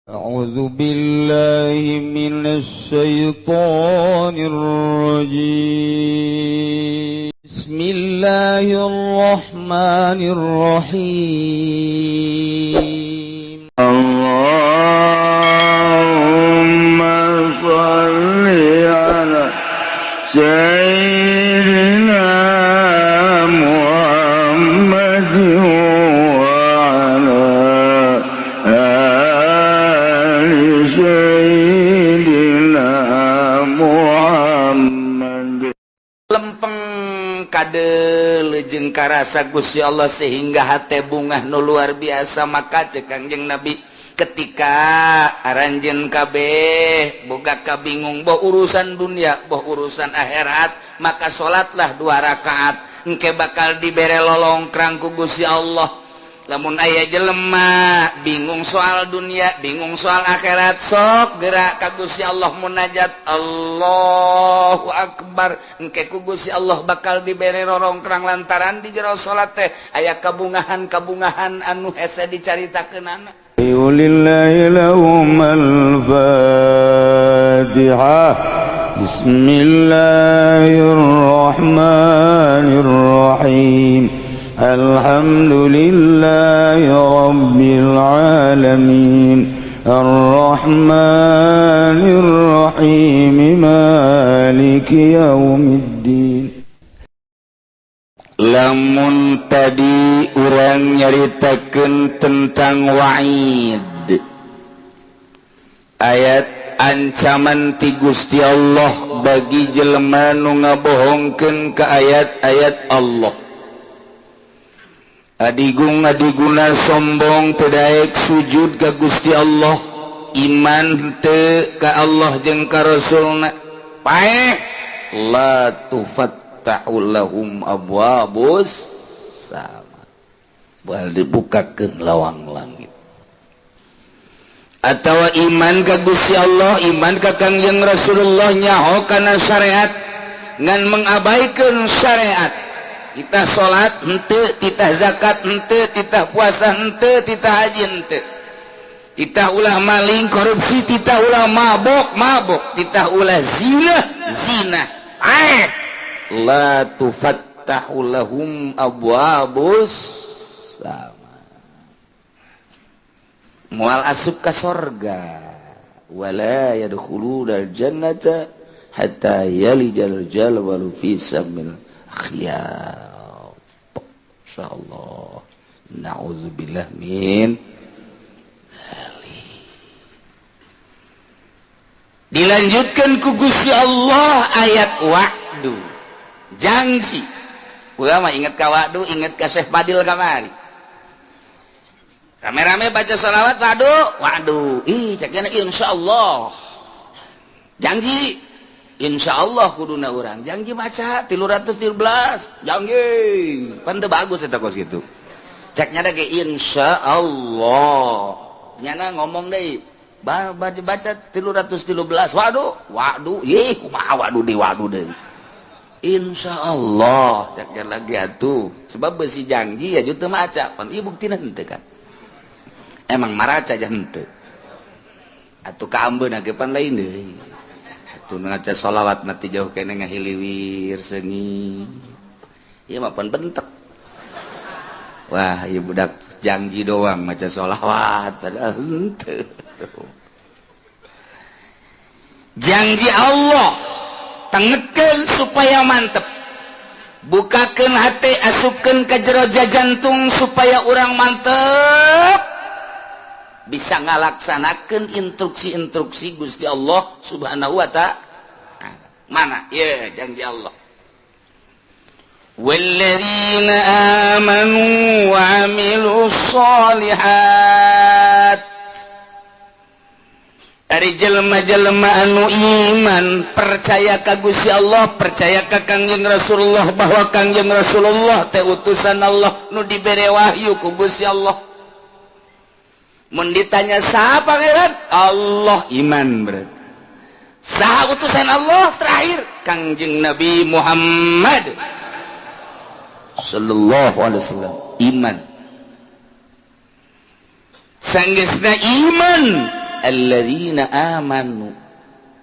أعوذ بالله من الشيطان الرجيم. بسم الله الرحمن الرحيم. اللهم صل على سيدنا محمد وعلى آل سيدنا محمد. Lempeng kadeuleu jeung karasa Gusti Allah sehingga hate bungah nu luar biasa. Maka cek Kangjeng Nabi, ketika aranjeun kabeh boga kabingung, boh urusan dunia, boh urusan akhirat, maka salatlah dua rakaat, engke bakal dibere lolongkrang ku Gusti Allah. Lamun aya jelema bingung soal dunia, bingung soal akhirat, sok gerak ka Gusti Allah, munajat, Allahu Akbar, engke ku Gusti Allah bakal dibere rorongkrang lantaran di jero salat teh aya kabungahan-kabungahan anu hese dicaritakeunana. لله لهم الفاتحة. بسم الله الرحمن الرحيم. الحمد لله رب العالمين، الرحمن الرحيم، مالك يوم الدين. Lamun tadi urang nyaritakeun tentang wa'id, ayat ancaman ti Gusti Allah bagi jelema nu ngabohongkeun ke ayat-ayat Allah, adigung adiguna sombong, teu daek sujud ka Gusti Allah, iman teu ka Allah jeung ka Rasulna, paeh, la tufattahu lahum abwabus sama, bal dibukakeun lawang langit. Atau iman ka Gusti Allah, iman ka Kangjeng Rasulullah, nyaho kana syariat ngan mengabaikan syariat, kita salat henteu, titah zakat henteu, titah puasa henteu, titah haji henteu, titah ulah maling, korupsi, titah ulah mabok, mabok, titah ulah zina, zina, eh, la tufattahu lahum abwabus sama, moal asup ka sorga, wala yadkhuluna jannata hatta yalijal jamalu fi sammil khiyat. Insyaallah, na'udzubillah min dzalik. Dilanjutkan ku Gusti Allah ayat wa'du, janji. Ulama inget ka wa'du, inget ka Syekh Fadil kamari rame-rame baca salawat, wa'du, wa'du, ih, ceknya insyaallah, janji, insyaallah kuduna urang janji maca 313, janji pan teu bagus eta kos kitu. Ceknya ge insyaallah, nyana ngomong deui, baca baca 313, waduh, waduh, ih, kumaha waduh di waduh deui? Insyaallah ceknya lagi atuh, sebab besi janji ya teu maca pan, ieu buktina henteu kan, emang maraca aja henteu atuh, kaambeun ge pan lain deui atuh. Ngaca sholawat mati jauh kene, ngahiliwir seungi, ieu mah pan bentek, wah, ieu budak janji doang maca sholawat, padahal henteu. Janji Allah tengetkeun supaya mantep, bukakeun hati, asupkeun ke jero jantung supaya urang mantep bisa ngalaksanakeun instruksi-instruksi Gusti Allah Subhanahu wa Ta'ala. Mana ya janji Allah? والذين آمنوا وعملوا الصالحات, dari jelema-jelema anu iman, percaya ka Gusti Allah, percaya ka Kangjeng Rasulullah, bahwa Kangjeng Rasulullah teh utusan Allah nu dibere wahyu ku Gusti Allah. Mun ditanya, "Saha pangeran?" Allah, iman berarti. Saha utusan Allah terakhir? Kangjeng Nabi Muhammad sallallahu alaihi wasallam, iman. Sanggeusna iman. Alladzina amanu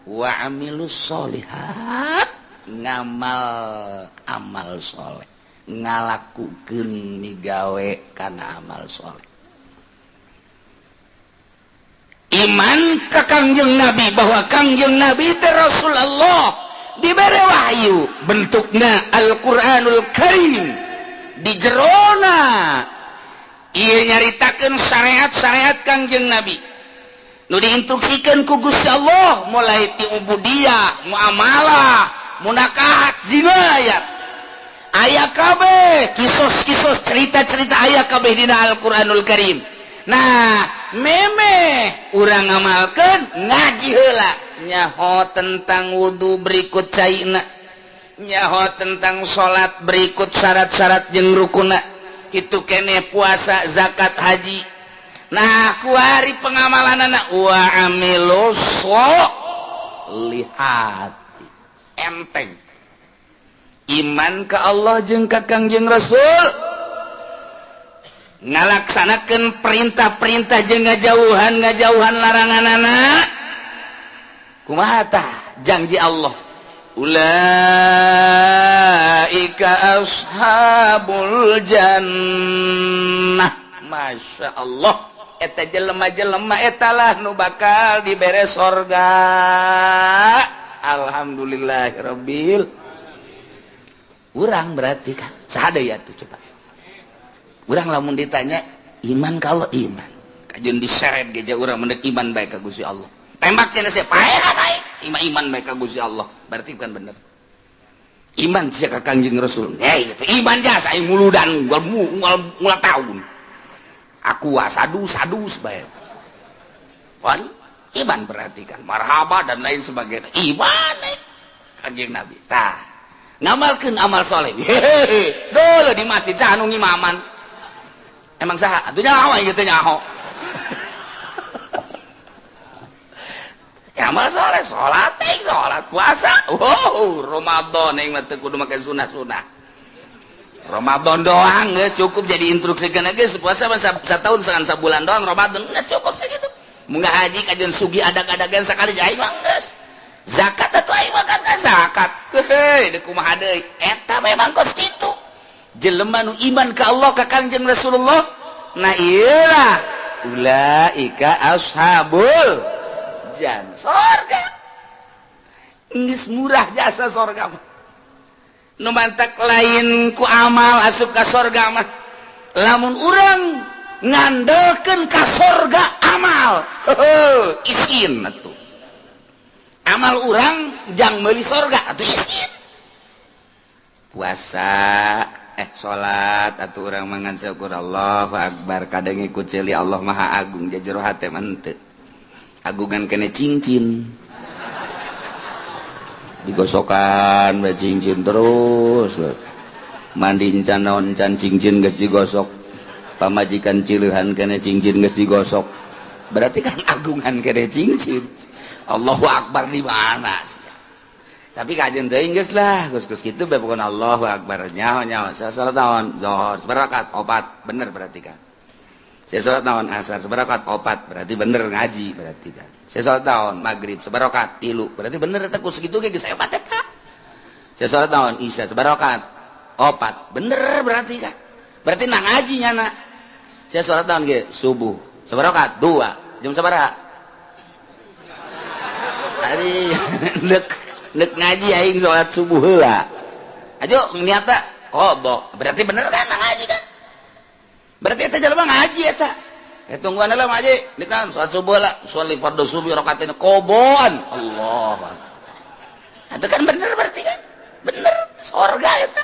wa amilus sholihat, ngamal amal soleh, ngalakukeun migawe kana amal soleh. Iman ka Kangjeng Nabi bahwa Kangjeng Nabi teh Rasulullah, dibere wahyu bentukna Al-Qur'anul Karim, di jerona ieu nyaritakeun syariat-syariat Kangjeng Nabi nu diinstruksikeun ku Gusti Allah, mulai ti ubudiyah, muamalah, munakahat, jinayat, aya kabeh kisos-kisos cerita-cerita aya kabeh dina Al-Qur'anul Karim. Nah, memeh urang ngamalkeun ngaji heula, nyaho tentang wudu berikut caina, nyaho tentang salat berikut syarat-syarat jeung rukuna, kitu keneh puasa, zakat, haji. Nah, kuari pengamalanana wa amilus sholihati, enteng iman ka Allah jeung ka Kangjeng Rasul, ngalaksanakeun perintah-perintah jeung ngajauhan laranganana. Kumaha tah janji Allah? Ulaika ashabul jannah. Masya Allah, eta jelema-jelema etalah nu bakal dibere sorga. Alhamdulillahirabbil. Urang berarti kan saha deui atuh coba. Urang lamun ditanya iman kalau iman, kajeun diseret ge urang mendek iman bae ka Gusti Allah. Tembak cenah sia paehan aing, iman iman bae ka Gusti Allah. Berarti bukan bener. Iman sia ka Kangjeng Rasul. Hei, gitu. Iman jasa aing muludan ngul tahun. Aku sadu-sadus bae. Wan, iman berarti kan marhaba dan lain sebagainya. Iman Kangjeng Nabi. Tah, ngamalkeun amal soleh. Hehehe, dulu di masjid saha nu ngimaman. Emang saha? Atuh nyaho ieu teh nyaho. Amal soleh, salat teh, salat puasa. Wow, Ramadan aing mah teu kudu make sunah-sunah. Ramadan doang geus cukup jadi instruksikeun geus puasa mah satahun sangan sabulan doang Ramadan geus cukup sakitu. Mun haji kajeun sugi adag-adagan sakali aing mah geus. Zakat atuh aing mah kan zakat. Heuh, deuk kumaha deui? Eta memang kos kitu. Jelema nu iman ka Allah ka Kangjeng Rasulullah, nah iyalah ulaika ashabul jan sorga. Geus murah jasa sorga mah. Nu mantak lain ku amal asup ka sorga mah. Lamun urang ngandelkeun ka sorga amal, heuh, isin atuh. Amal urang jang meuli sorga atuh isin. Puasa salat atuh urang mangan syukur Allahu akbar, kadang ikut ceuli Allah Maha Agung jero hate mah henteu. Agungan kene cincin. Digosokan bae cincin terus. Mandi encan naon encan cincin geus digosok. Pamajikan cileuhan kene cincin geus digosok. Berarti kan agungan kene cincin. Allahu akbar di mana sih? Tapi kajian teuing geus lah, geus-geus kitu bae pokona Allahu akbar. Nyaho-nyaho salat naon? Zuhur sabarakat opat, bener berarti kan. Saya salat naon? Asar sabarakat opat, berarti bener ngaji berarti kan. Saya salat naon? Maghrib sabarakat tilu, berarti bener eta ku sakitu ge geus hebat eta. Saya salat naon? Isya sabarakat opat, bener berarti kan. Berarti nah ngaji nyana. Saya salat naon ge? Subuh sabarakat dua, jam sabaraha? Tadi nek ngaji aing salat subuh heula. Ajo niatna qada. Berarti bener kan ngaji kan? Berarti eta jelema ngaji eta. Tungguan heula ngaji, ditan salat subuh lah, sholli fardhu subuh rakaatain qadaan. Allah. Itu kan bener berarti kan? Bener sorga eta.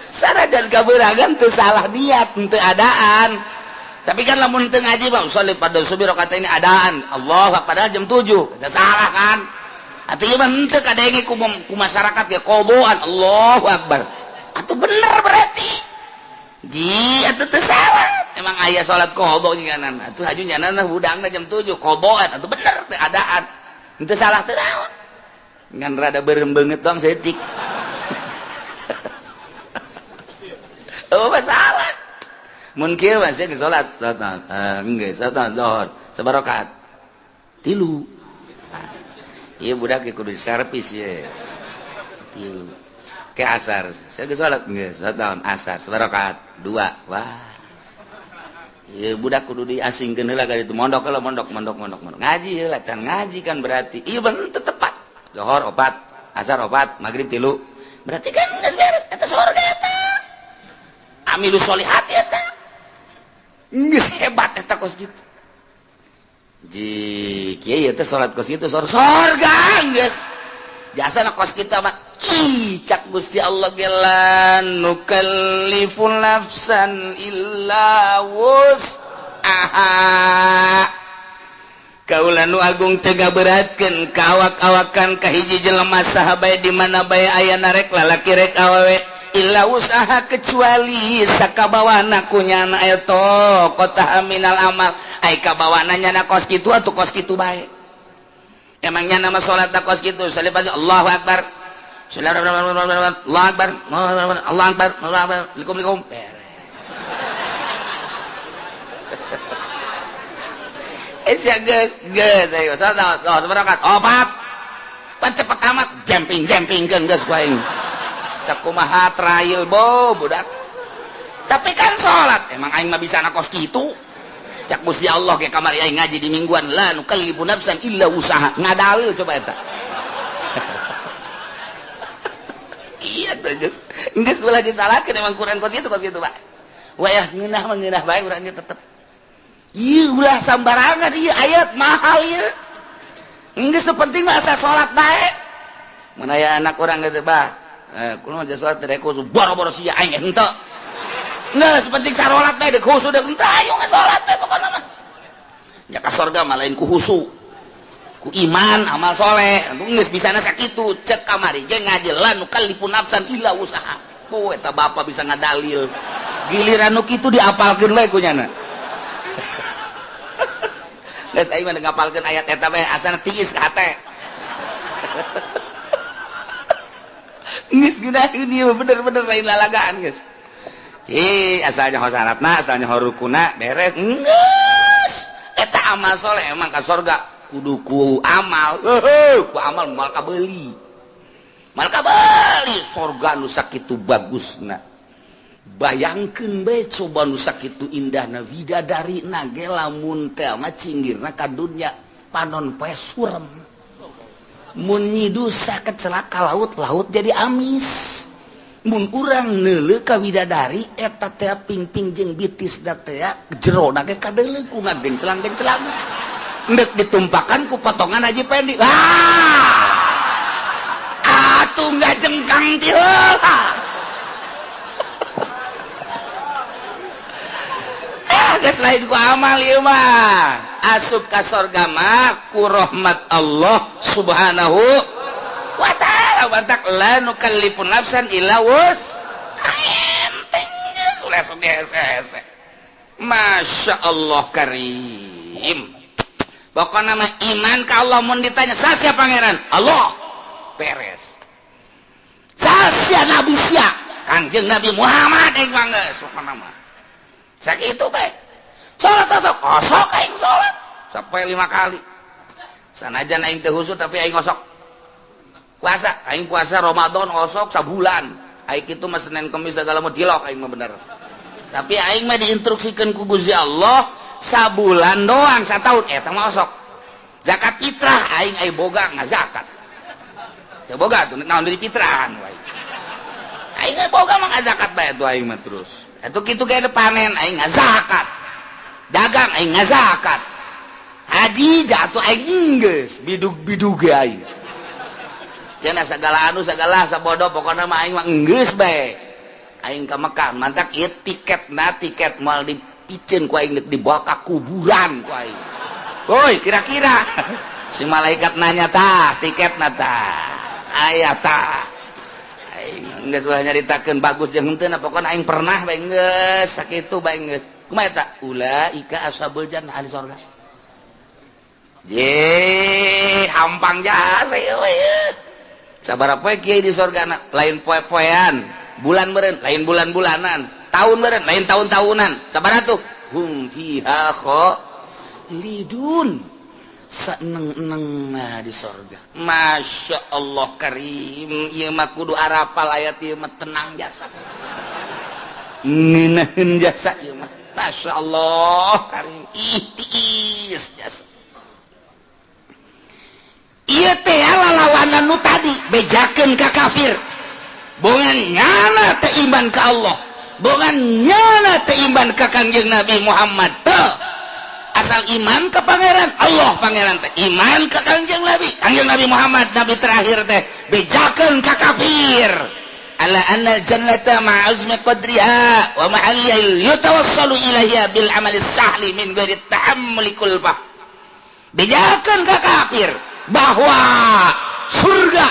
Sanajan kabeuragan teu salah niat, teu adaan. Tapi kan lamun teu ngaji mah sholli fardhu subuh rakaatain adaan. Allah padahal jam 7. Eta salah kan? Atuh ieu mah henteu kadenge ku masyarakat ge qadaan. Allahu akbar. Atuh bener berarti. Ji atuh teu salah. Emang aya salat qada nyanan. Atuh haju nyanan hudangna jam 7 qadaan. Atuh bener teu adaan. Henteu salah teu naon. Ngan rada beureum beungeut doang saeutik. Oh masalah. Mun kieu mah sia salat, salat geus salat zuhur sabarakaat. 3. Ieu budak kudu servis ye. 3. Ke asar, saya geus salat geus salat asar sabarakaat 2. Wah. Ieu budak kudu diasingkeun heula ka ditu mondok heula mondok mondok mondok mondok. Ngaji heula can ngaji kan berarti. Ieu bener teu tepat. Zuhur 4, asar 4, magrib 3. Berarti kan geus beres eta surga eta. Amilu sholihat eta. Geus hebat eta kos kitu. Ji kieu teh salat kos kitu surga geus. Jasana kos kitu mah cak Gusti Allah ge la nukallifu nafsan illa wus'aha. Kaula nu agung teu ngaberatkeun ka awak-awakan ka hiji jelema saha bae di mana bae aya narek lalaki rek awewe illa usaha kecuali sakabawana ku nyana eta kota minal amal ai kabawana nyana kos kitu atuh kos kitu bae. Emang nyana mah salat kos kitu salih Allahu akbar Allahu akbar Allahu akbar Allahu akbar likum beres. Sia geus geus ayo salat salat opat pan cepet amat jemping-jempingkeun geus ku aing. Sakumaha trail bo budak. Tapi kan salat emang aing mah bisa na kos kitu. Cak Gusti Allah ge kamari aing ngaji di mingguan la nukallifu nafsan illa usaha. Ngadalil coba eta. Iya tuh geus. Geus ulah disalahkeun emang Quran kos kitu Pak. Wayah ngeunah mah ngeunah bae urang ge tetep. Ieu ulah sambarangan ieu ayat mahal ieu. Geus penting mah asa salat bae. Mun aya anak urang geus bah. Kulo aja salat rek khusu boro-boro sia aing henteu. Geus penting sarolat bae deuk khusu deuk henteu ayo salat bae pokona mah. Nya ka sorga mah lain ku khusu. Ku iman amal soleh. Geus bisana sakitu cek kamari ge ngaji la nukallifu nafsan illa usaha. Oh eta bapa bisa ngadalil. Giliran nu kitu diapalkeun bae ku nyana. Geus aing mah ngapalkeun ayat eta bae asana tiis ka hate. Geus geunaheun ieu bener-bener lain lalagaan geus. Ci asalnya ho syaratna, asalnya ho rukuna beres. Geus eta amal soleh emang ka sorga kudu ku amal. Heuh, ku amal moal kabeuli. Moal kabeuli sorga nu sakitu bagusna. Bayangkeun bae coba nu sakitu indahna widadarina ge lamun teh mah cinggirna ka dunya panon poe surem. Mun nyidusa kecelaka laut-laut jadi amis. Mun urang neuleuh ka widadari eta teh pingping jeung bitis da teh jerona ge kadeuleuh ku ngagencelang-gencelang. Endek ditumpakan ku potongan Haji Pendi. Ah! Atuh ngajengkang ti heula. Ah, geus lain ku amal ieu mah. Asup ka sorga mah ku rahmat Allah Subhanahu wa ta'ala. Bantak la nukallifu nafsan illa wus. Enteng geus ulah sok hese-hese. Masya Allah karim. Pokokna mah iman ka Allah mun ditanya sasia pangeran? Allah. Beres. Sasia nabi sia? Kanjeng Nabi Muhammad aing mah geus pokona mah. Sakitu bae. Salat osok, osok aing salat sampai 5 kali. Sanajan aing teu khusyuk tapi aing osok. Puasa, aing puasa Ramadan osok sabulan. Aing kitu mah Senin Kemis segala mah dilok aing mah bener. Tapi aing mah diinstruksikeun ku Gusti Allah sabulan doang sataun eta mah osok. Zakat fitrah aing aya boga ngazakat. Teu boga tuh naon deui fitrahan wae. Aing aya boga mah ngazakat bae tuh aing mah terus. Atuh kitu ge panen aing ngazakat. Dagang aing ngazakat. Haji jatuh aing geus bidug-bidug ge aing. Cenah sagala anu sagala sabodo pokona mah aing mah geus bae. Aing ka Mekah mantak ieu tiketna tiket moal dipiceun ku aing dibawa ka kuburan ku aing. Woi kira-kira si malaikat nanya tah tiketna tah aya tah. Aing geus ulah nyaritakeun bagus jeung henteu pokona aing pernah bae geus sakitu bae geus. Kumaha eta? Ulaika ashabul jannah ahli surga. Ye, hampang jasa ieu we. Sabaraha poe kiai di surga lain poe-poean. Bulan meureun lain bulan-bulanan, tahun meureun lain tahun-tahunan. Sabaraha tuh? Hum fiha khalidun. Seneng-eneng nah di sorga. Masya Allah karim, ieu mah kudu arapal ayat ieu mah tenang jasa. Ngeunaheun jasa ieu mah. Masya Allah karim, ih tiis jasa. Ieu teh lalawanan nu tadi bejakeun ka kafir. Bongan nyana teh iman ka Allah, bongan nyana teh iman ka Kangjeng Nabi Muhammad teh. Asal iman ke pangeran Allah, pangeran teh iman ke Kangjeng Nabi, Kangjeng Nabi Muhammad nabi terakhir teh bejakeun ka kafir. Ala anna jannata ma'azmi qadriha wa mahalliha yatawassalu ilaiha bil amali sahli min ghairi ta'ammuli kulfah. Bejakeun ka kafir bahwa surga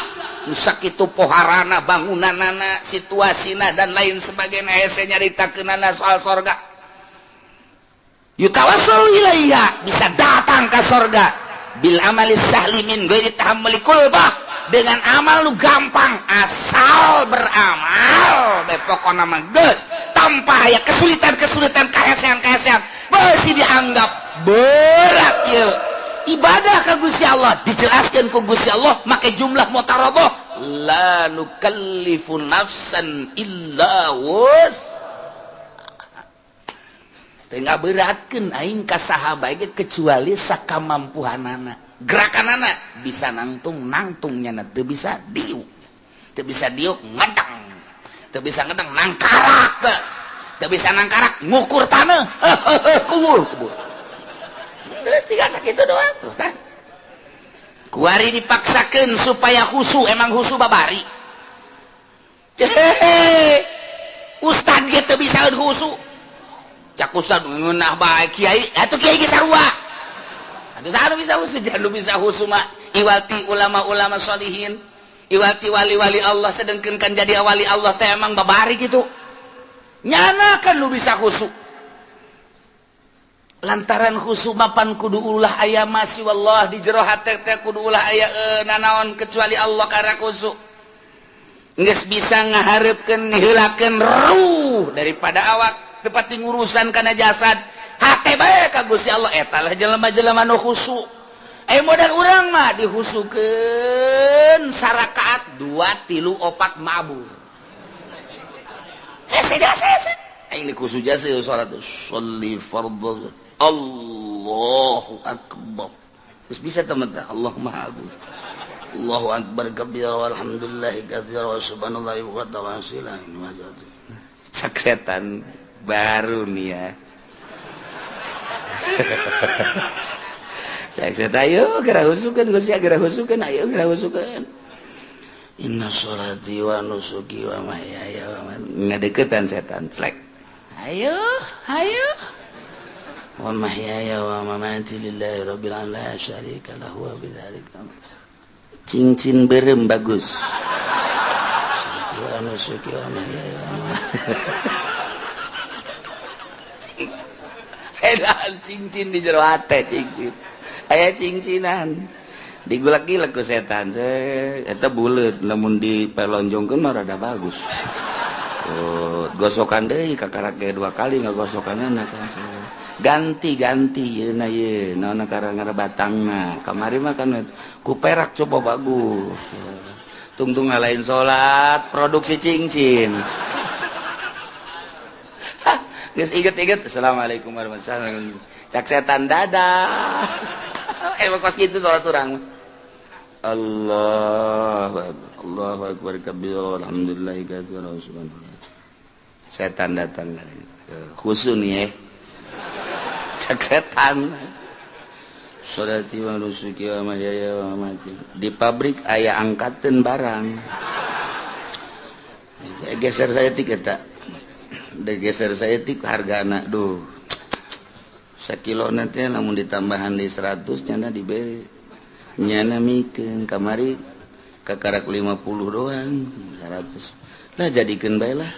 nu sakitu poharana, bangunanana, situasina dan lain sebagainya, hese nyaritakeunana soal sorga. Yutawassalu ilaiha, bisa datang ke sorga bil amali sahli min ghairi tahammuli kulfah, dengan amal lu gampang asal beramal be pokona mah geus tanpa aya kesulitan-kesulitan, kahesean-kahesean beusi dianggap berat ieu ibadah ka Gusti Allah. Dijelaskeun ku Gusti Allah make jumlah mutaradah, la nukallifu nafsan illa wus. Teu ngaberatkeun aing ka saha bae kecuali sakamampuhanana. Gerakanana bisa nangtung nangtung nyana, teu bisa diuk. Teu bisa diuk ngedang. Teu bisa ngedang nangkarak geus. Teu bisa nangkarak ngukur taneuh. Kubur kubur. Geus tinggal sakitu doang tuh kan. Kuari dipaksakeun supaya khusu, emang khusu babari. Hehehe. Ustad ge teu bisa khusu. Cak ustad ngeunah bae kiai, atuh kiai ge sarua. Atuh saha nu bisa khusu? Jangan nu bisa khusu mah iwati ulama-ulama sholihin, iwati wali-wali Allah, sedengkeun kan jadi wali Allah teh emang babari kitu. Nyana kan nu bisa khusu. Lantaran khusu mapan kudu ulah aya masih wallah di jero hate teh kudu ulah aya nanaon kecuali Allah karena khusu. Geus bisa ngahareupkeun niheulakeun ruh daripada awak tepati ngurusan kana jasad. Hate bae ka Gusti Allah eta lah jelema-jelema nu khusu. Modal urang mah dihusukeun sarakaat 2 3 4 mabur. Hese jasa hese. Aing khusu jasa salat sholli fardhu. Allahu akbar. Terus bisa teman teh Allah Maha Agung. Allahu akbar kabira walhamdulillahi katsira wa subhanallahi wa ta'ala. Cak setan baru nih ya. Cak setan ayo geura husukeun Gusti, geura husukeun, ayo geura husukeun. Inna sholati wa nusuki wa mahyaya wa mamati. Ngadeukeutan setan slek. Ayo, ayo. Wa mahyaya wa mamati lillahi rabbil alamin la syarika lahu wa bidzalika. Cincin berem bagus. Wa nusuki wa mahyaya wa mamati. Cincin. Edan cincin di jero hate cincin. Aya cincinan. Digulak-gilak ku setan. Eta buleut lamun dipelonjongkeun mah rada bagus. Oh, gosokan deui kakarak ge 2 kali ngagosokanna ganti-ganti yeuna ye naon karang batangna. Kamari mah kan ku perak coba bagus. Tungtung lain salat produksi cincin. Geus inget-inget assalamualaikum warahmatullahi wabarakatuh. Cak setan dadah. Emang kos kitu salat urang. Allah Allahu akbar kabir alhamdulillah katsira subhanallah. Setan datang khusu nih ya. Cak setan. Sholati wa nusuki wa mahyaya wa mamati. Di pabrik aya angkateun barang. Geser saya tik eta. Geser saya tik hargana duh. Sakilo nanti lamun ditambahan di 100 nyana diberi. Nyana mikeun kamari kakarak 50 doang 100. Lah jadikeun bae lah.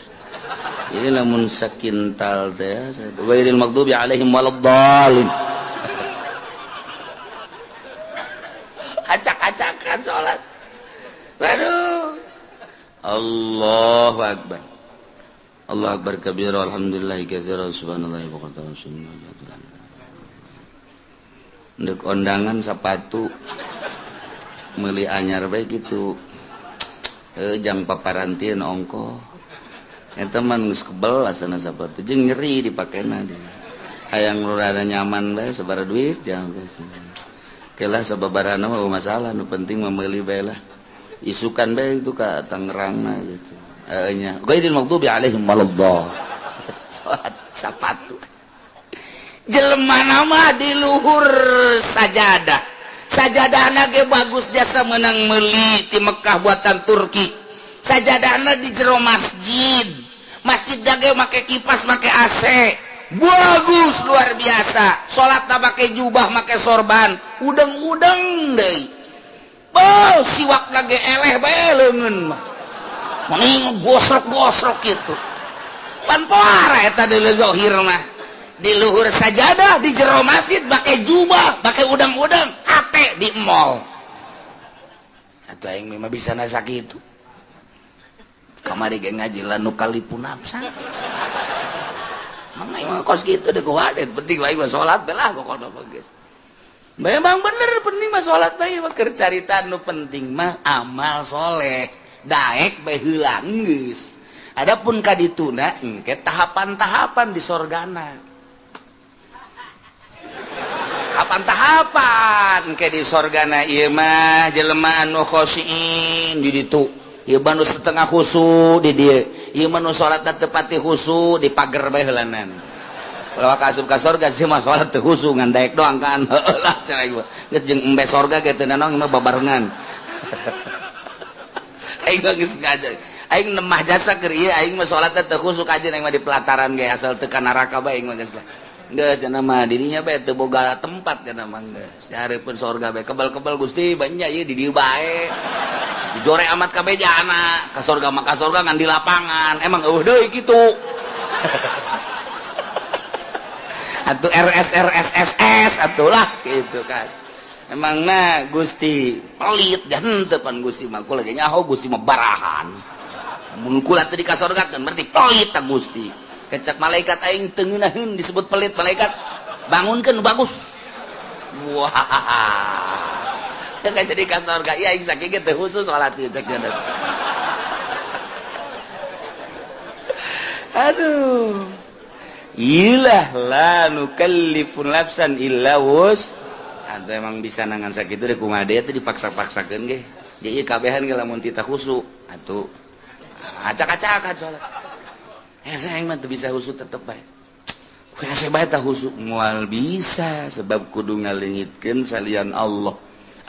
Ini lamun sakintal teh ghairil maghdubi alaihim waladdallin. Acak-acakan salat. Waduh. Allahu akbar. Allah akbar kabira alhamdulillah katsira subhanallahi wa bihamdihi. Ndek ondangan sepatu meuli anyar bae kitu. Jang paparantieun ongko. Eta mah geus kebel asana sapatu jeung nyeri dipakena dia. Hayang nu rada nyaman bae sabaraha duit jang geus. Kelah sababarana mah masalah nu penting mah meuli bae lah. Isukan bae itu ka Tangerangna gitu. Nya ghairil maghdubi alaihim waladdallin. Salat sapatu. Jelema nama di luhur sajadah. Sajadahna ge bagus jasa menang meuli ti Mekah buatan Turki. Sajadahna di jero masjid. Masjid ge make kipas, make AC. Bagus luar biasa. Salatna make jubah, make sorban, udeng-udeng deui. Oh, siwakna ge eleh bae leungeun mah. Mending gosrok-gosrok kitu. Pan poara eta deuleu zahir mah. Di luhur sajadah di jero masjid pakai jubah, pakai udang-udang, hate di mall. Atuh aing mah bisa nasa kitu. Kamari ge ngaji la nu kalipu nafsa. Mang aing mah kos kitu deuk wadet, penting aing mah salat bae lah pokona mah geus. Memang bener penting mah salat bae mah keur carita nu penting mah amal soleh. Daek bae heula geus. Adapun ka dituna engke tahapan-tahapan di sorgana. Tahapan-tahapan ke di sorgana ieu mah jelema anu khosyin di ditu. Ieu mah nu setengah khusu di dieu. Ieu mah nu salatna teu pati khusu di pager bae heulanan. Ulah ka asup ka sorga sih mah salat teu khusu ngan daek doang kan. Heueuh lah cenah ieu. Geus jeung embe sorga ge teu nanaon mah babarengan. Aing mah geus ngaji. Aing nemah jasa keur ieu aing mah salatna teu khusu kajeun aing mah di pelataran ge asal teu ka neraka bae aing mah geus lah. Geus cenah mah dirinya bae teu boga tempat cenah mah geus. Dihareupeun sorga bae kebal-kebal Gusti banyak ieu di dieu bae. Dijore amat kabeh jana ka sorga mah ka sorga ngan di lapangan. Emang eueuh deui kitu. Atuh RS RS SS atuh lah gitu kan. Emang na Gusti pelit dan henteu pan Gusti mah kula ge nyaho Gusti mah barahan. Mun kula teu di ka sorga kan berarti pelit ta Gusti. Kecak malaikat aing teu ngeunaheun disebut pelit malaikat bangunkeun nu bagus. Wah. Kan jadi ka sorga ieu aing sakieu ge teu khusus salat ieu cek nya. Aduh. Ilah la nukallifu nafsan illa wus. Atuh emang bisa nangan sakitu deh kumaha deui teh dipaksa-paksakeun ge. Di ieu kabehan ge lamun tita khusu atuh acak-acakan salat. Hese aing mah teu bisa khusu tetep bae. Hese bae tah khusu moal bisa sebab kudu ngaleungitkeun salian Allah.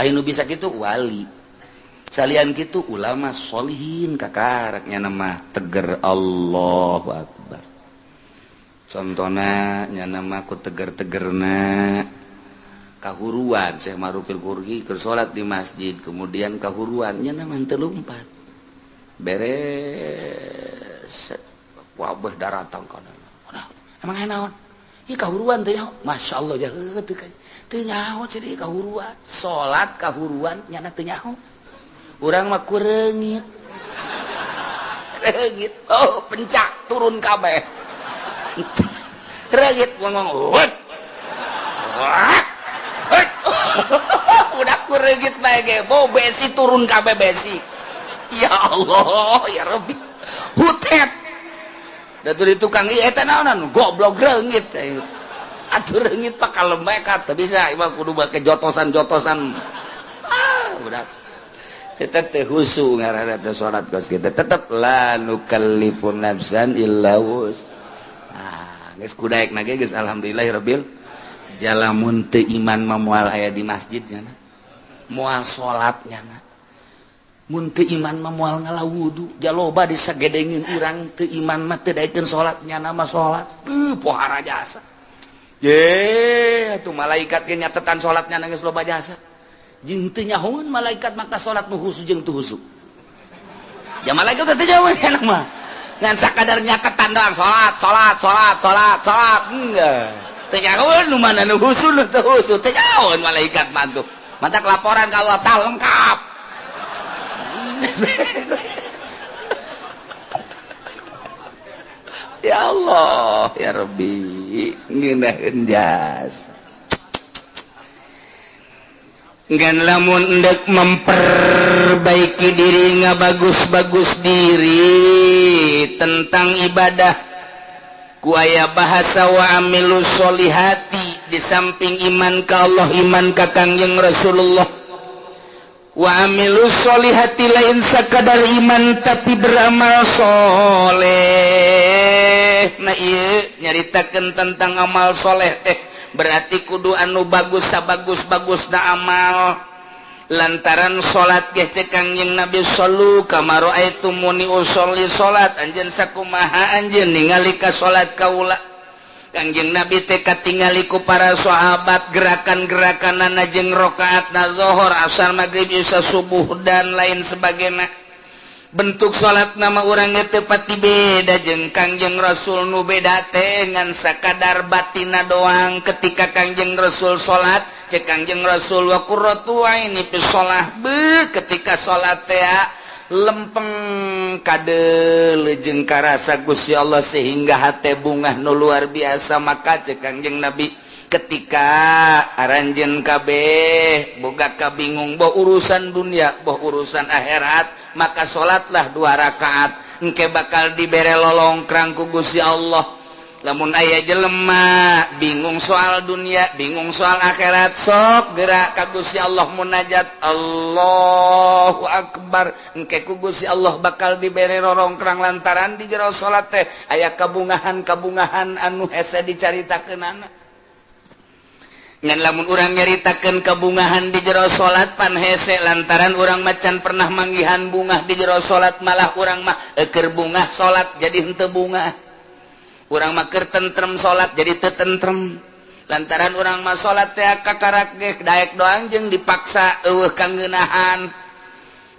Aya nu bisa kitu wali. Salian kitu ulama sholihin kakaraknya mah teger Allahu akbar. Contona nya nama ku teger-tegerna kahuruan Syekh Ma'rufil Qurhi keur salat di masjid kemudian kahuruan nya nama teu lumpat. Beres wabah daratang kana. Emang aya naon? Ieu kahuruan teh nyaho. Masyaallah ya teu teu nyaho ceuk kahuruan. Salat kahuruan nyana teu nyaho. Urang mah kureungit. Reungit. Oh, pencak turun kabeh. Reungit ngomong. Wut. Wut. Udah kureungit bae ge. Bau besi turun kabeh besi. Ya Allah, ya Rabbi. Hutet. Da teu di tukang ieu eta naonan goblok reungit. Atuh reungit pak kalem bae ka teu bisa ieu mah kudu make jotosan-jotosan. Ah, udah. Eta teh khusu ngaranna teh salat kos kitu. Tetep la nukallifu nafsan illa wus. Ah, geus kudaekna ge geus alhamdulillahirabbil jalamun teu iman mah moal aya di masjid nya. Moal salat nya. Mun teu iman mah moal ngala wudu, jaloba disagedengin urang teu iman mah teu daekeun salat nyana mah salat. Teu pohara jasa. Ye, atuh malaikat ge nyatetan salat nyana geus loba jasa. Jeung teu nyahoeun malaikat maka salat nu khusu jeung teu khusu. Ya malaikat teh teu nyahoeun nyana mah. Ngan sakadar nyatetan doang salat, salat, salat, salat, salat. Enggak. Teu nyahoeun nu mana nu khusu nu teu khusu, teu nyahoeun malaikat mah tuh. Matak laporan ka Allah tah lengkap. Ya Allah ya Rabbi, ngeunaheun jasa. Ngan lamun endek memperbaiki diri, ngabagus-bagus diri tentang ibadah, ku aya bahasa wa amilu sholihati. Di samping iman ka Allah, iman ka Kangjeng Rasulullah, wa amilu sholihati, lain sakadar iman tapi beramal soleh. Nah, iya nyaritakeun tentang amal soleh teh berarti kudu anu bagus, sabagus-bagus na amal. Lantaran salat ge cek Kangjeng Nabi, shollu kama raaitumuni usolli. Salat anjeun sakumaha anjeun ningali ka salat kaula. Kangjeng Nabi teh katingali ku para sahabat gerakan-gerakanana jeung rakaatna zuhur, asar, maghrib, isya, subuh, dan lain sebagainya. Bentuk salat nama urang teh pati beda jeung Kangjeng Rasul. Nu beda teh ngan sakadar batina doang. Ketika Kangjeng Rasul salat, cek Kangjeng Rasul, wa qurratu aini fi shalah. Be, ketika salat teh lempeng, kade jeung karasa Gusti Allah sehingga hate bungah nu luar biasa. Maka cek Kangjeng Nabi, ketika aranjeun kabeh boga kabingung, boh urusan dunia boh urusan akhirat, maka salatlah dua rakaat, engke bakal dibere lolongkrang ku Gusti Allah. Lamun aya jelema bingung soal dunia, bingung soal akhirat, sok gerak ka Gusti Allah, munajat, Allahu Akbar, engke ku Gusti Allah bakal dibere rorongkrang lantaran di jero salat teh aya kabungahan-kabungahan anu hese dicaritakeunana. Ngan lamun urang nyaritakeun kabungahan di jero salat pan hese, lantaran urang macan pernah manggihan bungah di jero salat. Malah urang mah eker bungah salat jadi henteu bungah, urang mah keur tentrem salat jadi teu tentrem, lantaran urang mah salat teh kakarak ge daek doang jeung dipaksa, eueuh kangeunahan.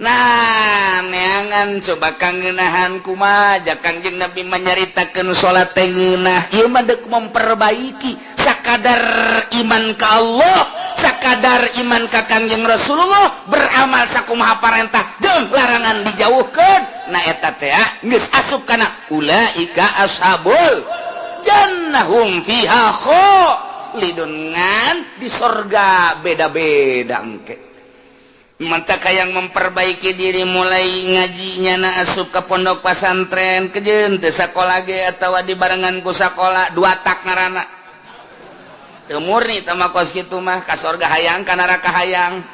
Nah, neangan coba kangeunahan kumaha. Kangjeng Nabi menyaritakeun salat teh ngeunah. Ieu mah deuk memperbaiki. Sakadar iman ka Allah, sakadar iman ka Kangjeng Rasulullah, beramal sakumaha parentah jeung larangan dijauhkeun. Nah, eta teh geus asup kana ulaika ashabul jannah hum fiha khalidun. Ngan di sorga beda-beda engke. Mantap yang memperbaiki diri mulai ngajinya na asup ke pondok pesantren kejen teu sakola ge atawa di barengan ku sakola dua tak ngarana teu murni tama kos kitu mah, ka sorga hayang, ka neraka hayang.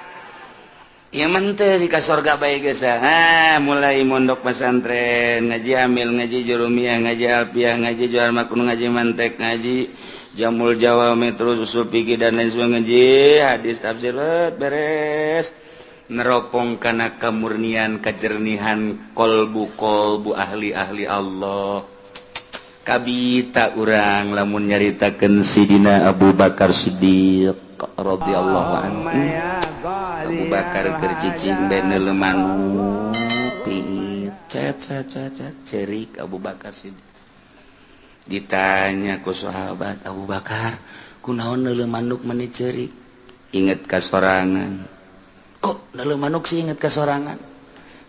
Ieu mah teu di ka sorga bae geus. Ha, mulai mondok pesantren, ngaji amil, ngaji jurumiyah, ngaji alfiah, ngaji jual makun, ngaji mantek, ngaji jamul jawami, terus usul fikih dan lain sebagainya, ngaji hadis, tafsir, beres, neropong karena kemurnian, kejernihan kolbu kolbu ahli-ahli Allah. Kabita urang lamun nyaritakeun Sidina Abu Bakar Siddiq radhiyallahu anhu. Abu Bakar keur cicing bae neuleu manuk pingit, cet cet cet cet, cerik Abu Bakar Siddiq. Ditanya ku sahabat, "Abu Bakar, kunaon neuleu manuk meni cerik?" "Inget ka sorangan." "Kok neuleu manuk sih inget ka sorangan?"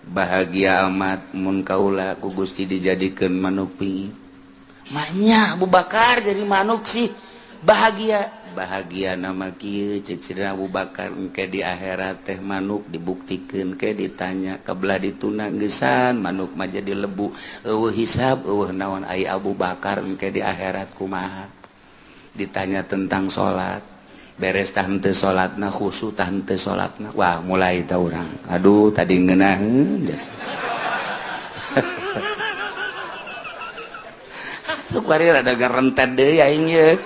"Bahagia amat mun kaula ku Gusti dijadikeun manuk pingit." "Maknya Abu Bakar jadi manuk sih bahagia?" "Bahagia nama kieu," cek Sidina Abu Bakar, "engke di akhirat teh manuk dibuktikeun ke ditanya kebelah dituna geusan manuk mah jadi lebu, eueuh hisab eueuh naon. Ai Abu Bakar engke di akhirat kumaha? Ditanya tentang salat, beres tah henteu salatna, khusyuk tah henteu salatna." Wah, mulai tah urang, aduh, tadi ngeunaheun jasa. Sukwari rada garentet deui aing ye.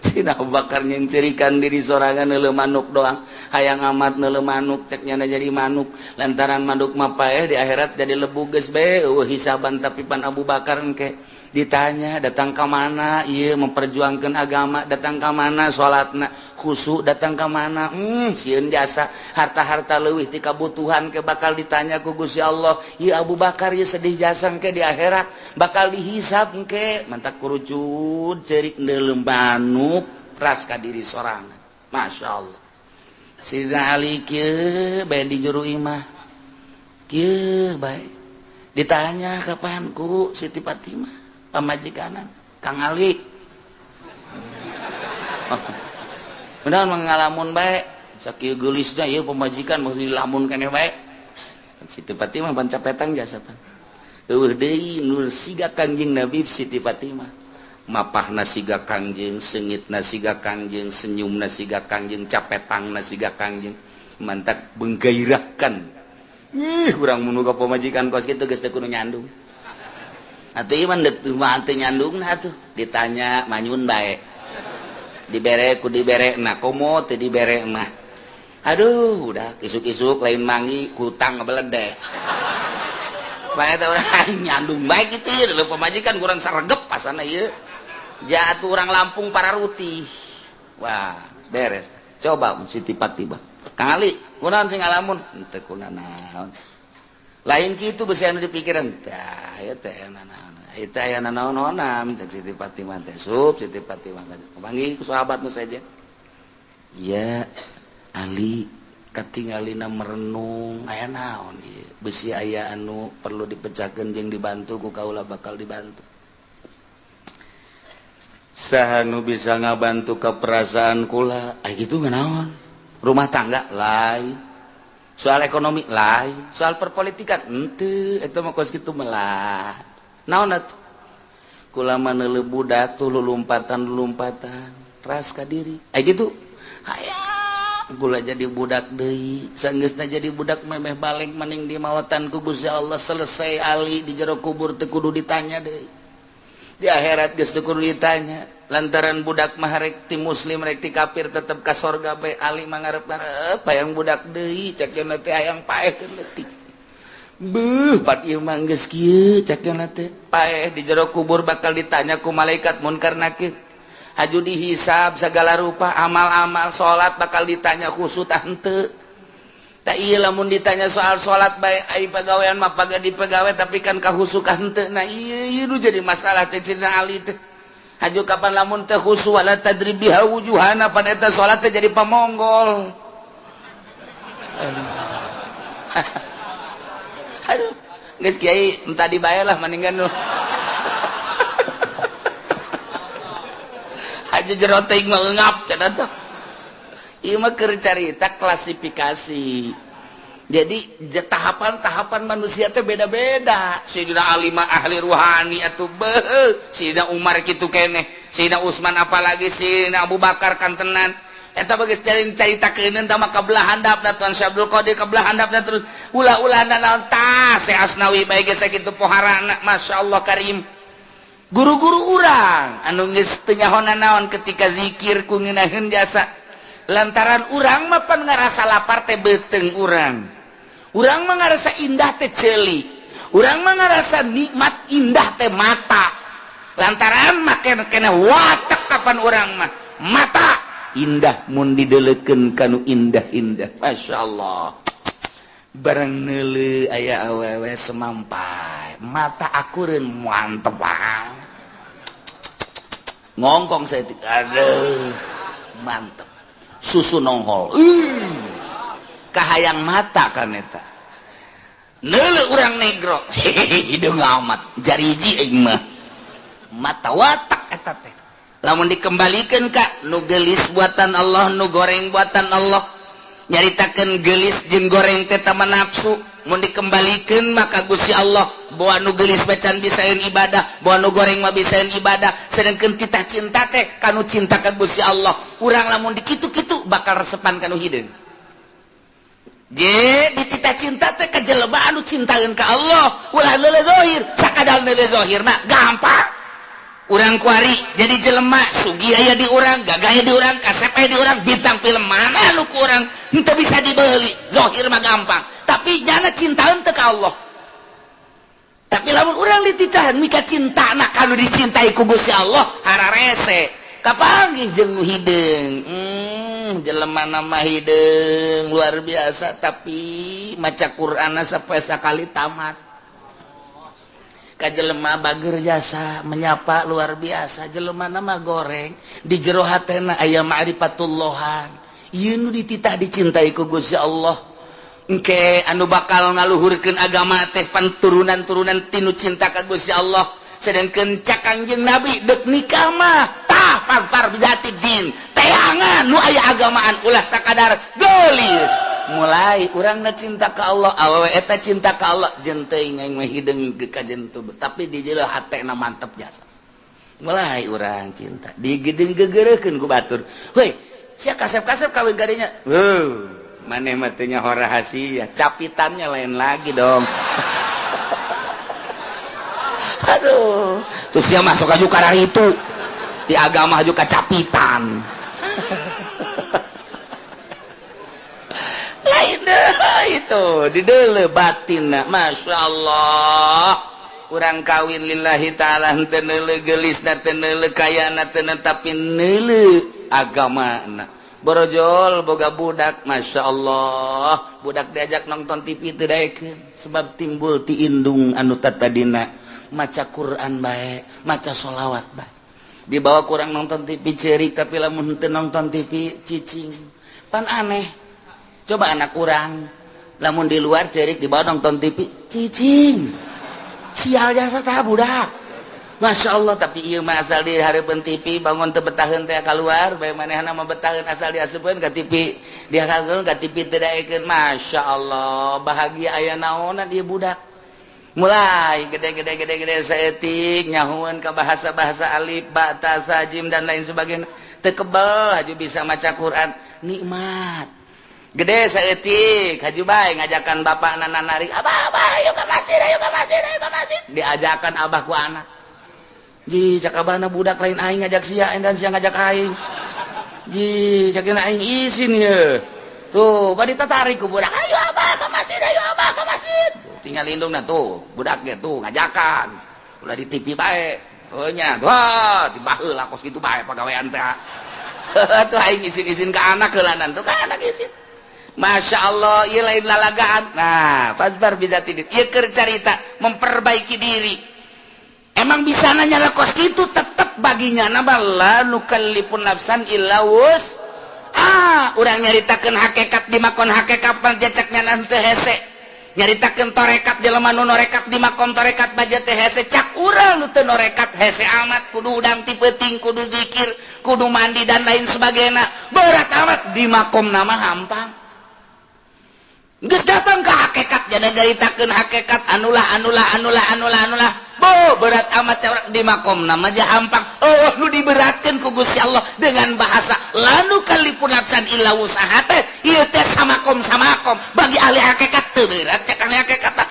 Sina Abu Bakar nyencerikan diri sorangan neuleu manuk doang. Hayang amat neuleu manuk, cek nyana jadi manuk, lantaran manuk mah paeh di akhirat jadi lebu geus bae eueuh hisaban. Tapi pan Abu Bakar engke ditanya datang ke mana ieu memperjuangkan agama, datang ke mana salatna khusyuk, datang ke mana, sieun jasa harta-harta leuwih ti kabutuhan, ke bakal ditanya ku Gusti Allah. Ieu Abu Bakar ieu sedih jasa, engke di akhirat bakal dihisab engke. Mantak kurucut cerik neuleu manuk ras ka diri sorangan. Masya Allah. Sidina Ali kieu bae di juru imah kieu bae, ditanya kapan ku Siti Fatimah. Pamajikanan Kang Ali. Benar mengalamun bae sakieu geulisna ieu pamajikan mesti dilamun keneh bae. Siti Fatimah pancapetang jasa pan. Eueuh deui nur siga Kangjeng Nabi Siti Fatimah. Mapahna siga Kangjeng, seungitna siga Kangjeng, senyumna siga Kangjeng, capetangna siga Kangjeng. Mantak menggairahkan. Ih, urang mun boga pamajikan kos kitu geus teu kudu nyandung. Atuh ieu mah deuk mah teu nyandungna atuh. Ditanya manyun bae. Dibere ku dibere na komo teu dibere mah. Aduh, udah isuk-isuk lain mangi kutang ngebeledek. Bae teh urang nyandung bae kitu ieu pamajikan kurang saregep pasana ieu. Jatuh orang Lampung para rutih. Wah, beres. Coba Siti Fatimah. Kang Ali, kunaon sing ngalamun? Henteu kunanaon. Lain kitu besi anu dipikiran. Tah, ieu teh nanaon. Ieu teh aya nanaon-naonan cek Siti Fatimah teh. Sup Siti Fatimah panggih ku sahabat nu saja. Iya, Ali katingalina merenung aya naon ieu. Besi aya anu perlu dipecahkeun jeung dibantu ku kaula bakal dibantu. Saha nu bisa ngabantu ke perasaan kula? Ay gitu naon? Rumah tangga lain, soal ekonomi lain, soal perpolitikan henteu, eta mah kos kitu melah. Naon atuh? Kula mah neuleuh budak tuh lulumpatan-lulumpatan, ras ka diri. Ay gitu. Hayang kula jadi budak deui, sanggeusna jadi budak memeh balik maning di mawatan ku Gusti Allah selesai ali di jero kubur teu kudu ditanya deui. Di akhirat geus teu kudu ditanya lantaran budak mah rek ti muslim rek ti kafir tetep ka sorga bae. Ali mah ngarep-ngarep hayang budak deui cek yeuna teh hayang paeh keur leutik. Beuh pat ieu mah geus kieu cek yeuna teh paeh di jero kubur bakal ditanya ku malaikat munkar nakir. Haju dihisab segala rupa amal-amal salat bakal ditanya khusyuk tah henteu. Tak iya lamun ditanya soal salat bae ai pagawean mah paga dipegawe tapi kan kahusu ka henteu. Nah ieu ieu nu jadi masalah cek Sidina Ali teh. Haju kapan lamun teh khusu wala tadri biha wujuhana pan eta salat teh jadi pamonggol. Aduh, geus kiai entah dibae lah mendingan nu. Haju jero teuing mah eungap cenah teh. Ieu mah keur carita klasifikasi. Jadi tahapan-tahapan manusia teh beda-beda. Sayyidina Ali mah ahli ruhani atuh beuh, Sayyidina Umar kitu keneh, Sayyidina Utsman apalagi Sayyidina Abu Bakar kantenan. Eta bageus caritakeun tah mah kabelah handapna Tuan Syekh Abdul Qadir kabelah handapna terus ulah-ulah naon tah Syekh Asnawi bae geus sakitu poharana masyaallah karim. Guru-guru urang anu geus teu nyaho naon ketika zikir ku ngeunaheun jasa. Lantaran urang mah pan ngarasa lapar teh beuteung urang. Urang mah ngarasa indah teh ceuli. Urang mah ngarasa nikmat indah teh mata. Lantaran mah kena watek kapan urang mah mata indah mun dideleukeun kanu indah-indah. Masyaallah. Bareng neuleuh aya awewe semampai, mata akureun mantep banget. Ngongkong saya aduh mantep. Susu nonghol. Kahayang mata kan eta. Neuleuh urang negro. Hideung amat jariji aing mah. Mata watak eta teh. Lamun dikembalikeun ka nu geulis buatan Allah, nu goreng buatan Allah. Nyaritakeun geulis jeung goreng teh tama nafsu. Mun dikembalikeun maka Gusti Allah bawa nu geulis bacan bisaeun ibadah, bawa nu goreng mah bisaeun ibadah. Sedengkeun titah cinta teh kanu cinta ka Gusti Allah. Urang lamun dikitu-kitu bakal resepan kanu hideung. Je dititah cinta teh ka jelema anu cintaeun ka Allah, ulah neuleuh zahir, sakadar neuleuh zahir mah gampang. Urang kuari jadi jelema sugih aya di urang, gagah aya di urang, kasep aya di urang, bintang film mana nu ku urang henteu bisa dibeli. Zahir mah gampang, tapi nyana cintaeun teh ka Allah. Tapi lamun urang dititahan mika cintana kanu dicintai ku Gusti Allah hararese. Kapanggih jeung nu hideung. Jelema nama hideung luar biasa tapi maca Qur'anna sampai sakali tamat. Ka jelema bager jasa menyapa luar biasa, jelema nama goreng di jero hatena aya ma'rifatullahan. Ieu nu dititah dicintai ku Gusti Allah. Engke anu bakal ngaluhurkeun agama teh pan turunan-turunan tinu cinta ka Gusti Allah. Sedangkan cak Kangjeng Nabi dek nikah mah tah pagpar bijati din teangan nu aya agamaan ulah sakadar gelis. Mulai urangna cinta ka Allah, awewe eta cinta ka Allah, jeung teuing aing mah hideung ka jentu, tapi di jero hatena mantep jasa. Mulai urang cinta digedeng gegereukeun ku batur. Heuy, sia kasep-kasep kawin kadinya. Heuh, maneh mah teu nyaho rahasia, capitannya lain lagi dong. Aduh, terus sia masuk aju karar itu. Di agama aju kacapitan. Lain deh itu, di deuleu batinna, Masya Allah. Urang kawin lillahi ta'ala henteu neuleuh geulisna, teu neuleuh kayana, teu tapi neuleuh agamana. Borojol boga budak, Masya Allah. Budak diajak nonton TV teu daekeun sebab timbul ti indung anu tatadina maca Quran bae, maca sholawat bae. Dibawa kurang nonton TV cerik, tapi lamun henteu nonton TV cicing. Pan aneh. Coba anak urang lamun di luar cerik dibawa nonton TV cicing. Sial jasa tah budak. Masya Allah, tapi ieu mah asal di hareupeun TV bangun teu betaheun teh kaluar, bae manehna mah betaheun asal diasupkeun ka TV, dihareupeun ka TV teu daekeun. Masya Allah, bahagia aya naonan ieu budak. Mulai gede-gede-gede-gede saeutik nyahueun ka bahasa-bahasa alif, ba, ta, sa, jim dan lain sebagainya. Teu kebel haju bisa maca Quran, nikmat. Gede saeutik haju bae ngajakan bapakna narik, "Abah, abah, ayo ka masjid, ayo ka masjid, ayo ka masjid." Diajakan abah ku anak. Ji, cak abahna budak lain aing ngajak sia dan sia ngajak aing. Ji, cak aing isin ye. Tuh, bari tatarik ku budak, "Ayo abah ka masjid, ayo abah ka masjid." Tuh, tinggal indungna tuh, budaknya tuh ngajakan. Ulah di TV bae. Oh nya, wah, tibaheula kos kitu bae pagawean teh. Tuh aing isin-isin ka anak heulanan tuh ka anak isin. Masya Allah, ieu lain lalagaan. Nah, pasbar bisa tidit. Ieu keur carita memperbaiki diri. Emang bisa nanya lah kos kitu tetep baginya nama la nukallifun nafsan illa wus. Ah, urang nyaritakeun hakikat di makon hakikat panjeceknya nanti hese. Nyaritakeun torekat jelema nu norekat di makom torekat baja teh hese cak urang nu teu norekat hese amat kudu udang ti peuting, kudu zikir, kudu mandi dan lain sebagainya. Berat amat di makom nama hampang. Geus datang ke hakikat jadi nyaritakeun hakikat anulah anulah anulah anulah anulah. Bo berat amat cewek di makom nama aja hampang. Oh nu diberatkeun ku Gusti Allah dengan bahasa lanu kalipun nafsan illa wusaha teh ieu teh samakom samakom bagi ahli hakikat teu berat cek ahli hakikat mah,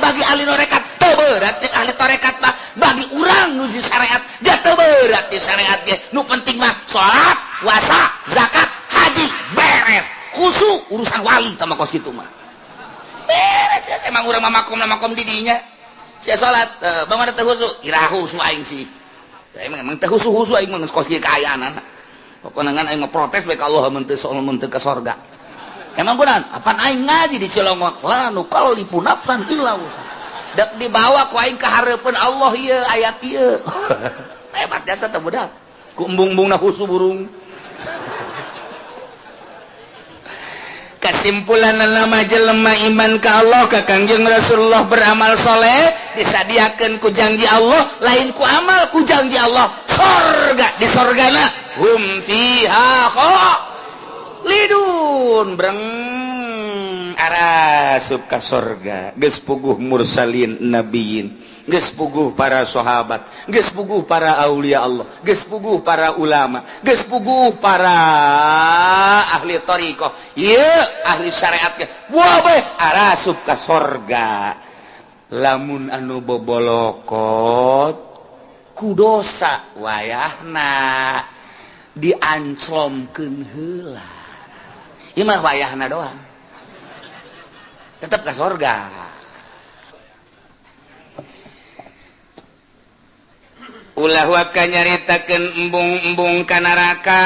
bagi ahli norekat teu berat cek ahli torekat mah, bagi urang nu di syariat ja teu berat di syariat ge. Nu penting mah salat, puasa, zakat, haji beres. Khusu urusan wali sama kos kitu mah beres ya. Emang urang mah makom makom di dinya sia salat bangun teu khusu irahu khusu aing sih. Emang emang teu khusu khusu aing mah geus kos kieu kaayaan. Pokona ngan aing mah protes bae ka Allah mun teu soal mun teu ka sorga. Emang kunaon? Apan aing ngaji di Cilongok la nukallifu nafsan illa wusaha. Dek dibawa ku aing ka hareupeun Allah ieu ayat ieu. Hebat jasa teh budak. Ku embung-embungna khusu burung. Kesimpulan nama jelema iman ka Allah ka Kangjeng Rasulullah beramal soleh disadiakeun ku janji Allah, lain ku amal ku janji Allah sorga di sorgana hum fiha khalidun breng arasup ka sorga. Geus puguh mursalin nabiyin, geus puguh para sahabat, geus puguh para aulia Allah, geus puguh para ulama, geus puguh para ahli thariqah, ieu ahli syariat ge wabeh arasup ka sorga. Lamun anu bobolokot ku dosa wayahna dianclomkeun heula. Ieu mah wayahna doang tetep ka sorga. Ulah waka nyaritakeun embung-embung ka neraka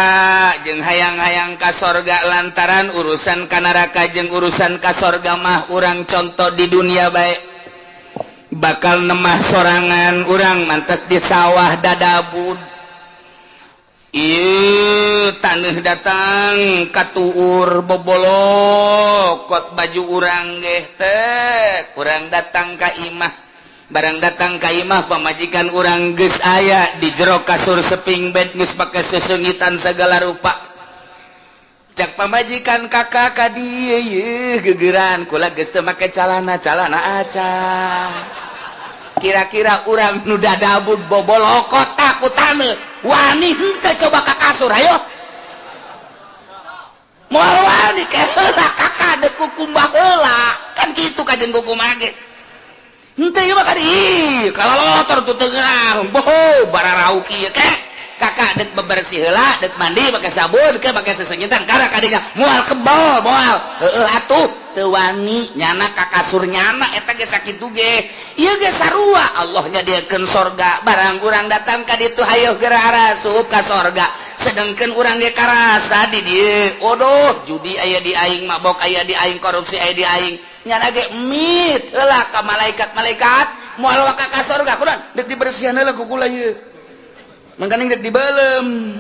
jeung hayang-hayang ka sorga lantaran urusan ka neraka jeung urusan ka sorga mah urang contoh di dunia bae bakal nemah sorangan urang mantes di sawah dadabud ieu taneuh datang katuur bobolokot baju urang geh teh urang datang ka imah Barang datang ka imah pamajikan urang geus aya di jero kasur seping bed geus pake sesengitan segala rupa. Cak pamajikan kakak ka dieu yeuh gegeran kula geus teu make calana, calana aca. Kira-kira urang nu dadabud bobolokot takutan wani henteu coba ka kasur ayo. Moal wani ke heula kakak deuk kukumbah heula. Kan kitu kajen kukumbah ge. Henteu ieu mah ka dieu kalalotor tuh teu ngeunah boho bararau kieu ke. Kakak deuk bebersih heula, deuk mandi make sabun ke make sesengitan kara kadinya moal kebal moal. Heueuh atuh teu wani nyana ka kasur nyana eta ge sakitu ge. Ieu ge sarua Allah nyadiakeun sorga barang urang datang ka ditu hayoh geura arasup ka sorga. Sedangkan urang ge karasa di dieu odoh judi aya di aing, mabok aya di aing, korupsi aya di aing. Nyana ge mit heula ka malaikat-malaikat moal waka ka sorga kunaon deuk dibersihan heula ku kula ieu. Mangkaning deuk dibeuleum.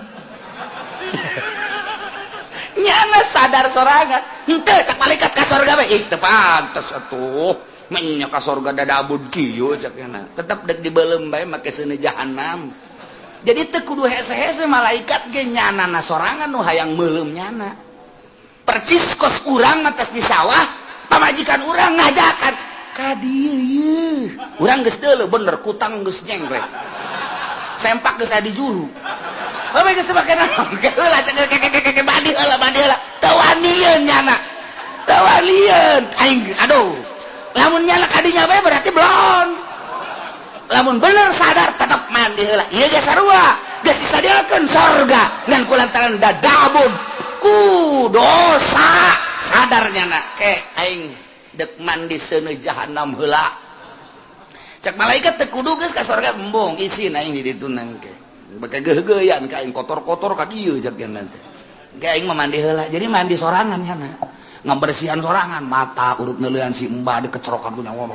Nyana sadar sorangan henteu cak malaikat ka sorga bae ih teu pantes atuh menya ka sorga dadabud kieu cak nyana tetep deuk dibeuleum bae make seuneu jahanam. Jadi teu kudu hese-hese malaikat ge nyanana sorangan nu hayang meuleum nyana. Percis kos urang atas di sawah pamajikan urang ngajakan ka dieu ieu. Urang geus deuleu bener kutang geus nyengklek. Sempak geus aya di juru. Bae geus make naon? Heula cek keke mandi heula mandi heula. Teu wanieun nyana. Teu wanieun aing aduh. Lamun nyana ka dinya bae berarti belon. Lamun bener sadar tetep mandi heula. Ieu ge sarua, geus disadiakeun sorga ngan kulantaran dadabun ku dosa sadar nyana ke aing deuk mandi seuneu jahanam heula. Cak malaikat teu kudu geus ka sorga embung isin aing di ditu nangke. Bake geugeuyan ka aing kotor-kotor ka dieu cak nyana teh. Ke aing mah mandi heula. Jadi mandi sorangan nyana. Ngabersihan sorangan mata urut neuleuan si embah dikecerokan ku nyawa.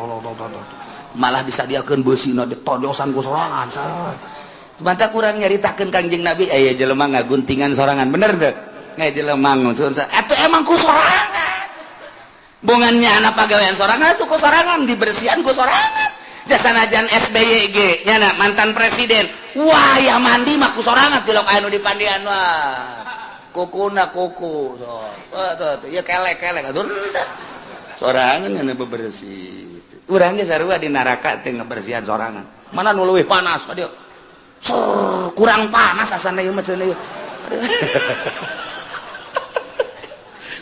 Malah disadiakeun beusina ditojosan ku sorangan. Mantap kurang nyaritakeun Kangjeng Nabi aya jelema ngaguntingan sorangan bener teu? Aya jelema nguncur atuh emang ku sorangan. Bongannya anak pagawean sorangan atuh ku sorangan dibersihan ku sorangan. Jasanajan SBY ge nyana mantan presiden. Wah ya mandi mah ku sorangan tilok anu dipandian wah. Kukuna kuku so. Tuh tuh ya kelek-kelek atuh henteu. Sorangan nyana bebersih. Urang ge sarua di neraka teh ngabersihan sorangan. Mana nu leuwih panas aduh. Sur, kurang panas asana ieu mah cenah ieu.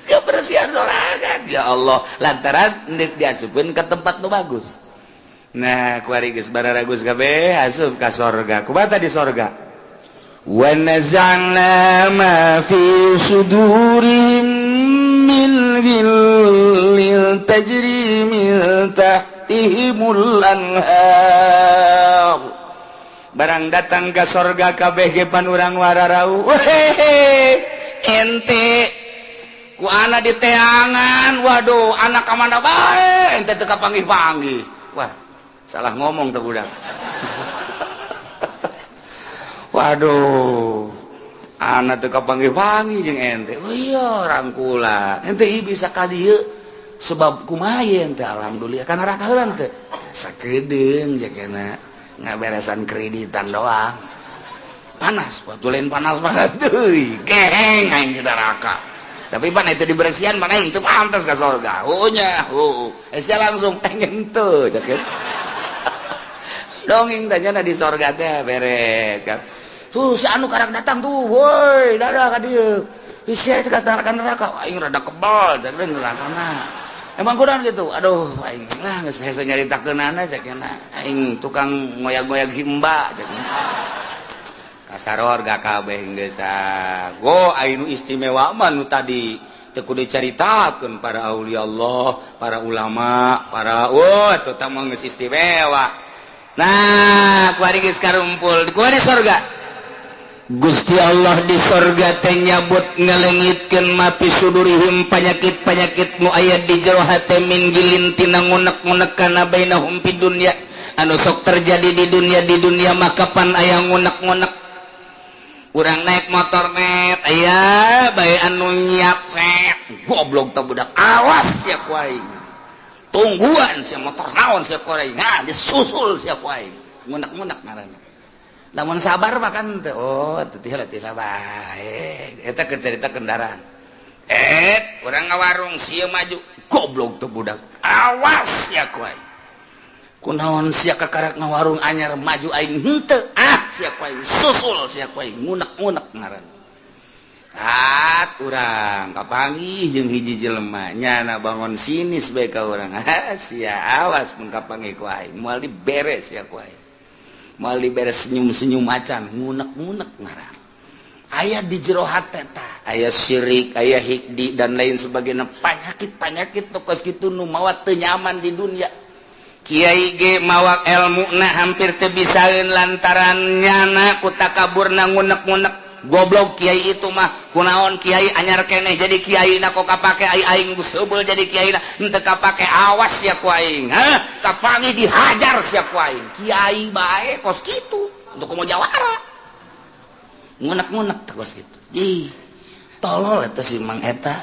Kebersihan sorangan ya Allah lantaran deuk diasupkeun ka tempat nu bagus. Nah, kuari geus bararagus kabeh asup ka sorga. Kumaha di sorga? Wa naza'na ma fi sudurihim min ghillin tajri min tahtihimul anhar. Barang datang ka sorga kabeh ge pan urang wararau. Wehehe, ente ku anak di teangan, waduh anak ka mana bae ente teu kapanggih-panggih. Wah, salah ngomong teh budak. Waduh, anak teu kapanggih-panggih jeung ente. Oh iya rangkulan. Ente ieu bisa ka dieu sebab kumaha ente alhamdulillah kana neraka heula teh. Sakedeung jakena ngaberesan kreditan doang. Panas, waktu lain panas-panas deui. Geheng aing di neraka. Tapi pan itu dibersihan mana itu pantas ka sorga. Oh nya, oh. Sia langsung pengen teu cak. Dongeng tanya di sorga teh beres kan. Tuh si anu karang datang tuh, woi, dadah ka dieu. Sia teh ka neraka, aing rada kebal cak nerakana. Emang kurang gitu. Aduh, aing lah geus hese nyaritakeunana cak aing tukang ngoyag-ngoyag si Mbak cak. Kasaror gak kabeh geus tah. Go aing nu istimewa mah nu tadi teu kudu dicaritakeun para aulia Allah, para ulama, para wah eta tah mah geus istimewa. Nah, kuari geus karumpul, kuari sorga. Gusti Allah di sorga teh nyabut ngalengitkeun mapi sudurihim panyakit-panyakit nu aya di jero hate min gilin tina ngunek-ngunek kana bainahum fid dunya anu sok terjadi di dunia maka pan aya ngunek-ngunek. Urang naik motor net aya bae anu nyiap set goblok teh budak awas ya ku aing. Tungguan sia, motor naon sia ku aing. Nah, disusul sia ku aing. Ngunek-ngunek ngaranna. Lamun sabar mah kan teu, oh teu teh teh bae. Eta keur carita kendaraan. Eh, urang ngawarung sia maju. Goblok tuh budak. Awas sia ku aing. Kunaon sia kakarak ngawarung anyar maju aing henteu. Ah, sia ku aing susul sia ku aing, ngunek-ngunek ngaranna. Ah, urang kapanggih jeung hiji jelema nyana bangun sinis bae ka urang. Ah, sia awas mun kapanggih ku aing, moal diberes sia ku aing. Moal diberes senyum-senyum acan, ngunek-ngunek ngaran. Aya di jero hate tah, aya syirik, aya hikdi dan lain sebagainya, panyakit-panyakit nu kos kitu nu mawa teu nyaman di dunia. Kiai ge mawa elmuna hampir teu bisaeun lantaran nyana ku takaburna ngunek-ngunek. Goblok kiai itu mah, kunaon kiai anyar keneh jadi kiai na kok kapake, ai aing geus seubeul jadi kiai na henteu kapake, awas sia ku aing. Hah, kapanggih dihajar sia ku aing. Kiai bae kos kitu untuk komo jawara ngunek-ngunek teh kos kitu. Ih, tolol eta si Mang eta.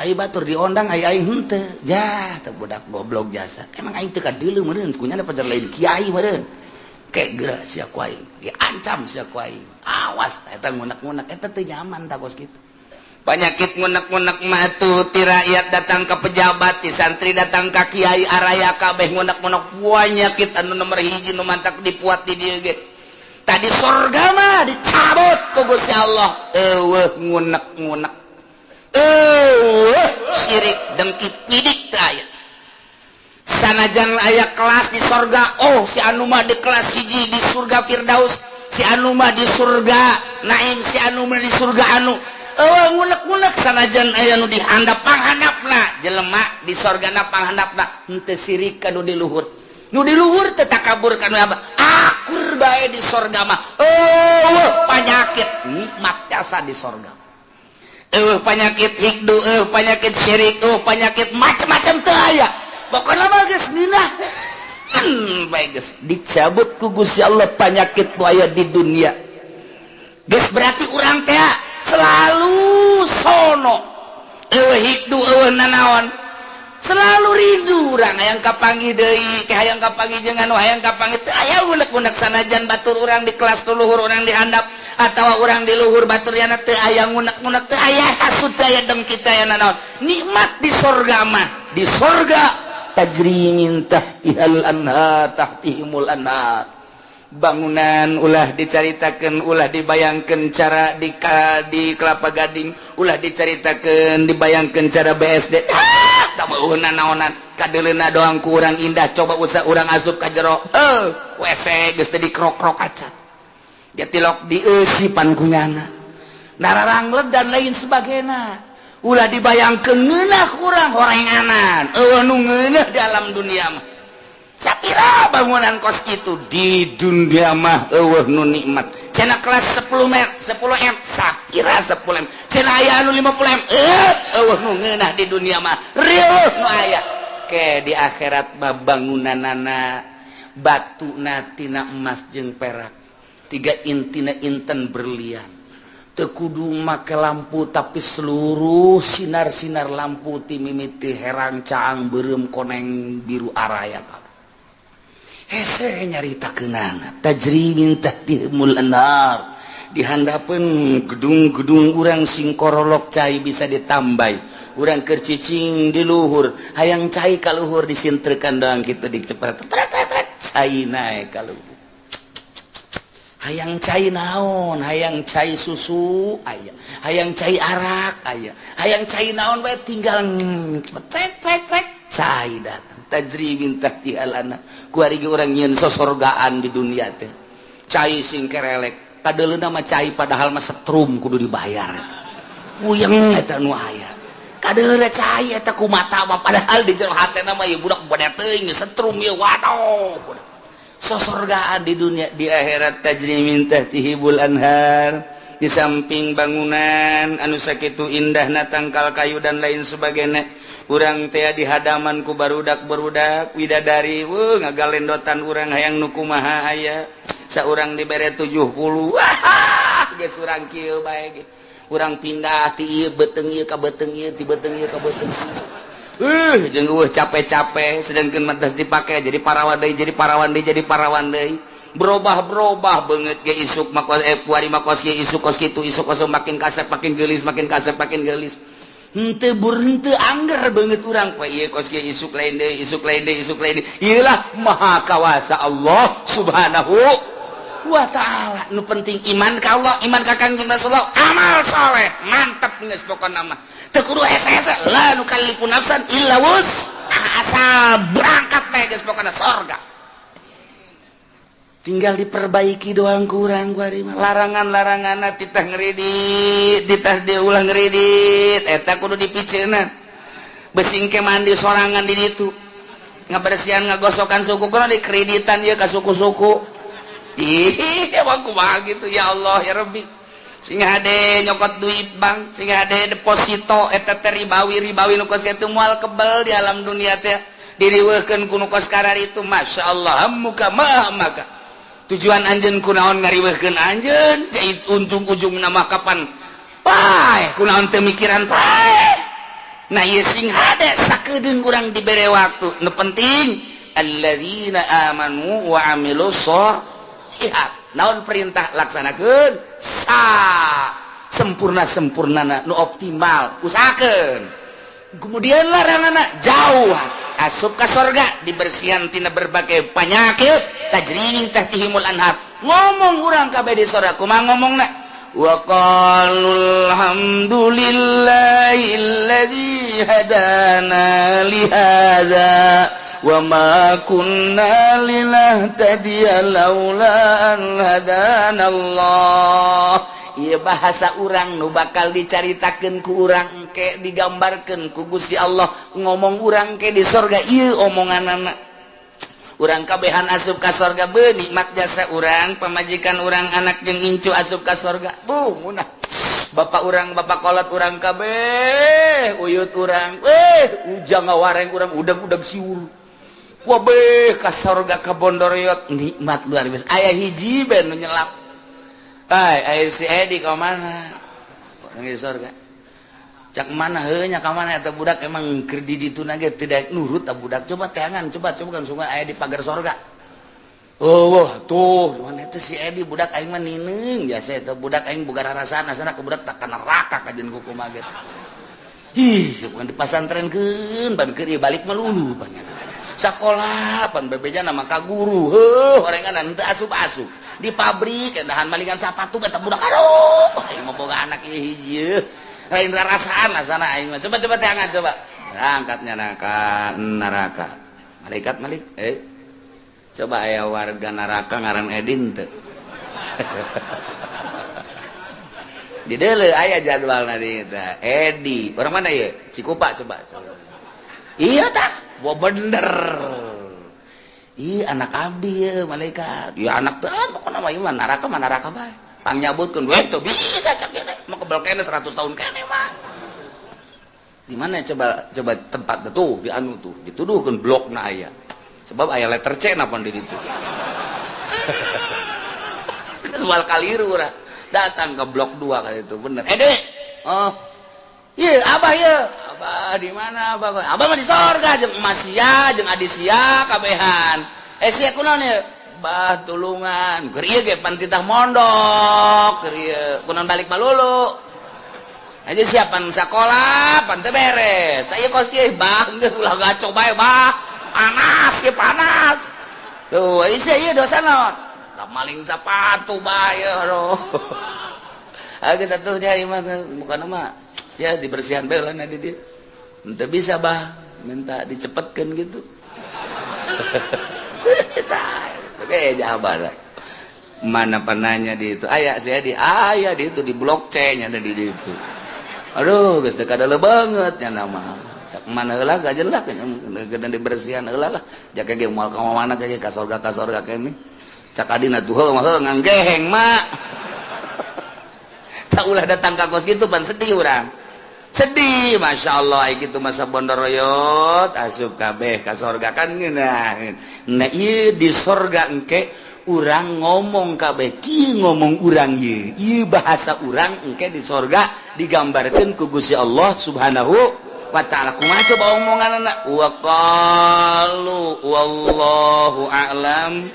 Ai batur diondang, ai aing henteu. Ja teh budak goblok jasa emang aing teu kadeuleu meureun kunyana pajar lain kiai meureun. Kek geura sia ku aing, diancam sia ku aing, awas. Eta ngunek-ngunek eta teu nyaman tah kos kitu. Penyakit ngunek-ngunek mah tuh ti rakyat datang ke pejabat, ti santri datang ka kiai, araya kabeh ngunek-ngunek. Penyakit anu nomor hiji nu mantak dipuat di dieu ge tadi sorga mah dicabut ku Gusti Allah, eueuh ngunek-ngunek, eueuh syirik dengki pidik teu aya. Sanajan aya kelas di sorga, oh si anu mah di kelas hiji di surga Firdaus, si anu mah di surga Naim, si anu mah di surga anu, eueuh ngunek-ngunek. Sanajan aya nu dihandap panghandapna jelema di sorgana panghandapna, henteu sirik ka nu di luhur, nu di luhur teu takabur ka nu apa, akur bae di sorga mah. Eueuh panyakit, nikmat jasa di sorga. Eueuh panyakit hikdu, eueuh panyakit syirik, eueuh panyakit macam-macam teu aya. Pokoknya mah geus nginah bae, geus dicabut ku Gusti Allah panyakit nu aya di dunia. Geus berarti urang teh selalu sono, eueuh hikdu, eueuh nanaon, selalu rindu urang hayang kapanggih deui ke, hayang kapanggih jeung anu, hayang kapanggih, teu aya unek-unek. Sanajan batur urang di kelas luhur, urang di handap atawa urang di luhur batur yana, teu aya ngunek-ngunek, teu aya hasud, teu aya dengki, teu aya nanaon, nikmat di sorga mah. Di sorga tajri min tahtihal anhar, tahtihimul anhar. Bangunan ulah dicaritakeun, ulah dibayangkeun cara di Kelapa Gading, ulah dicaritakeun, dibayangkeun cara BSD. Ah, tak mau naonan, kadeuleuna doang ku urang indah. Coba usah urang asup ka jero, eh WC geus teu dikrok-krok acan, jatilok dieusipan ku nyana, nararanglet dan lain sebagainya. Ulah dibayangkeun ngeunah kurang horenganan, eueuh nu ngeunah di alam dunia mah. Sapira bangunan kos kitu di dunia mah eueuh nu nikmat. Cenah kelas 10 m, 10 m, sapira 10 m, cenah aya anu 50 m, eh eueuh nu ngeunah di dunia mah, rieuh nu aya. Ke di akhirat mah bangunanana batuna tina emas jeung perak, tiga intina inten berlian. Teu kudu make lampu, tapi seluruh sinar-sinar lampu ti mimiti herang, caang, beureum, koneng, biru, araya kabeh. Hese nyaritakeunana. Tajri min tahtihimul anhar. Di handapeun gedung-gedung urang sing korolok cai bisa ditambah. Urang keur cicing di luhur, hayang cai ka luhur, disintrekan doang kitu, dicepret cai naek ka luhur. Hayang cai naon, hayang cai susu aya, hayang cai arak aya, hayang cai naon bae tinggal tet tet tet cai datang. Tajri min tahtihal anhar. Kuari ge urang nyieun sosorgaan di dunia teh, cai sing kerelek kadeuleuna mah cai, padahal mah setrum kudu dibayar eta, puyeng eta nu aya. Kadeuleuna cai eta ku mata mah, padahal di jero hatena mah ieu budak bade teuing setrum ieu. Waduh, sosorgaan di dunia. Di akhirat tajri min tahtihimul anhar. Di samping bangunan anu sakitu indahna, tangkal kayu dan lain sebagainya, urang teh di hadaman ku barudak-barudak widadari, wuh, ngagalendotan. Urang hayang nu kumaha aya, saurang dibere 70, wah geus urang kieu bae ge. Urang pindah ti ieu beuteung ieu ka beuteung ieu, ti beuteung ieu ka beuteung ieu. Jeung eueuh capek-capek, sedangkan mah dipake jadi parawan deui, jadi parawan deui, jadi parawan deui, berubah-berubah banget ge. Isuk mah kuari mah kos kieu, isuk kos kitu, isuk kos, makin kasep makin geulis, makin kasep makin geulis. Henteu bur, henteu angger banget urang poe ieu kos kieu, isuk lain deui, isuk lain deui, isuk lain deui. Ieu lah maha kawasa Allah Subhanahu wa Ta'ala. Nu penting iman ka Allah, iman ka Kangjeng Rasulullah, amal soleh, mantap geus. Pokona mah teu kudu hese-hese, la nukallifu nafsan illa wus, asal berangkat bae geus. Pokona sorga tinggal diperbaiki doang. Kurang larangan-larangan, titah ngeridit, titah diulah ngeridit, eta kudu dipiceunan. Besing ke mandi sorangan di ditu, ngabersihan, ngagosokan suku, kudu dikreditan ya ka suku-suku. Ih, emang kumaha gitu? Ya Allah, ya Rabbi, sing hade nyokot duit bank, sing hade deposito, eta teh ribawi. Ribawi nu kos kitu moal kebel di alam dunia teh, diriweuhkeun ku nu kos itu. Masya Allah, muka mah maka tujuan anjeun kunaon ngariweuhkeun anjeun? Ujung-ujung nama kapan paeh? Kunaon teu mikiran paeh? Nah, ieu sing hade sakedeung urang dibere waktu. Nu penting alladzina amanu wa amilus sholihat. Naon perintah, laksanakeun sa sempurna sempurnana, nu optimal usahakeun. Kemudian larangan jauh, asup ka sorga, dibersihan tina berbagai penyakit, tajri min tahtihimul anhar. Ngomong urang kabeh di sorga kumaha ngomongna? Wa qalu alhamdulillahilladzi hadana li hadza wa ma kunna linahtadiya laula an hadana Allah. Iya, bahasa urang nu bakal dicaritakeun ku urang engke, digambarkeun ku Gusti Allah ngomong urang ke di sorga. Iya, omongan anak urang kabehan asup ka sorga, be nikmat jasa urang, pamajikan urang, anak jeung incu asup ka sorga. Bu munah bapak urang, bapak kolot urang kabeh, uyut urang, eh, ujang ngawareng urang, udag-udag siur. Wah, be ka sorga, ka bondoroyot, nikmat luar biasa. Aya hiji ben nu nyelap. Hai, ayo si Edi ke mana? Orang di sorga. Cak mana heuh nya ka mana eta budak? Emang keur di ditu ge tidak nurut ta budak. Coba teangan, coba coba kan sungai aya di pagar sorga. Oh, wah, tuh, mana itu si Edi? Budak aing mah nineung jasa eta budak aing boga rarasaan asana ke budak tak ka neraka kajeun ku kumaha gitu. Ih, bukan di pasantrenkeun, ban keur ieu balik melulu banyak. Sakola pan bebeja nama ka guru, heuh, orengan teu asup-asup. Di pabrik dahan malingan sapatu eta budak. Aduh, aing mah boga anak ieu hiji lain rarasaan asana aing mah. Coba, coba teangan, coba angkatnya neraka neraka malaikat malik, eh, coba aya warga neraka ngaran Edin teu di deuleu? Aya jadwal di eta Edi orang mana ya? Cikupa. Coba, coba. Iya tak? Wah, bener. Ih, anak abdi ya, malaikat. Ya anak tuh, ah, pokoknya mah ieu neraka mah neraka bae. Pang nyabutkeun we teu bisa, cak kene. Mau kebel kene 100 tahun kene mah. Di mana coba, coba tempat tuh di anu tuh dituduhkeun blokna aya. Sebab aya letter C napa di ditu. Soal kaliru urang. Datang ke blok 2 kali itu bener. Ede. Oh. Iya, abah ya. Abah di mana abah? Abah mah di sorga jeung emas sia, jeung adi sia kabehan. Eh, sia kunaon ya? Bah, tulungan. Keur ieu ge pan titah mondok, keur ieu kunaon balik malulu. Aja siapan sekolah, pan teu beres. Saya kos kieu, bah, geus ulah gaco bae, bah. Panas ya, panas. Tuh, sia ieu dosa naon? Tak maling sepatu bae, aduh. Agak satunya ieu mah bukan mah sia dibersihan bae lah di dia. Ente bisa bah minta dicepetkan gitu. Bisa. Oke, jawaban. Mana penanya di itu? Aya saya di aya di itu di blok C nya ada di itu. Aduh, geus teu kadele banget nya nama. Sak mana heula gak jelas nya dibersihan heula lah. Jaga ge moal ka mana ge, ka sorga kene. Cak adina tuh heuh mah heuh nganggeheng mak. Tak ulah datang ka kos gitu pan sedih urang. Sedih, Masya Allah, gitu masa bondoroyot asup kabeh ka sorga kan ngeunah. Nah, ieu di sorga engke urang ngomong kabeh kieu, ngomong urang ieu. Ieu bahasa urang engke di sorga digambarkeun ku Gusti Allah Subhanahu. Wa ta'ala. Kumaha coba omongan anak? Wa qalu wallahu a'lam.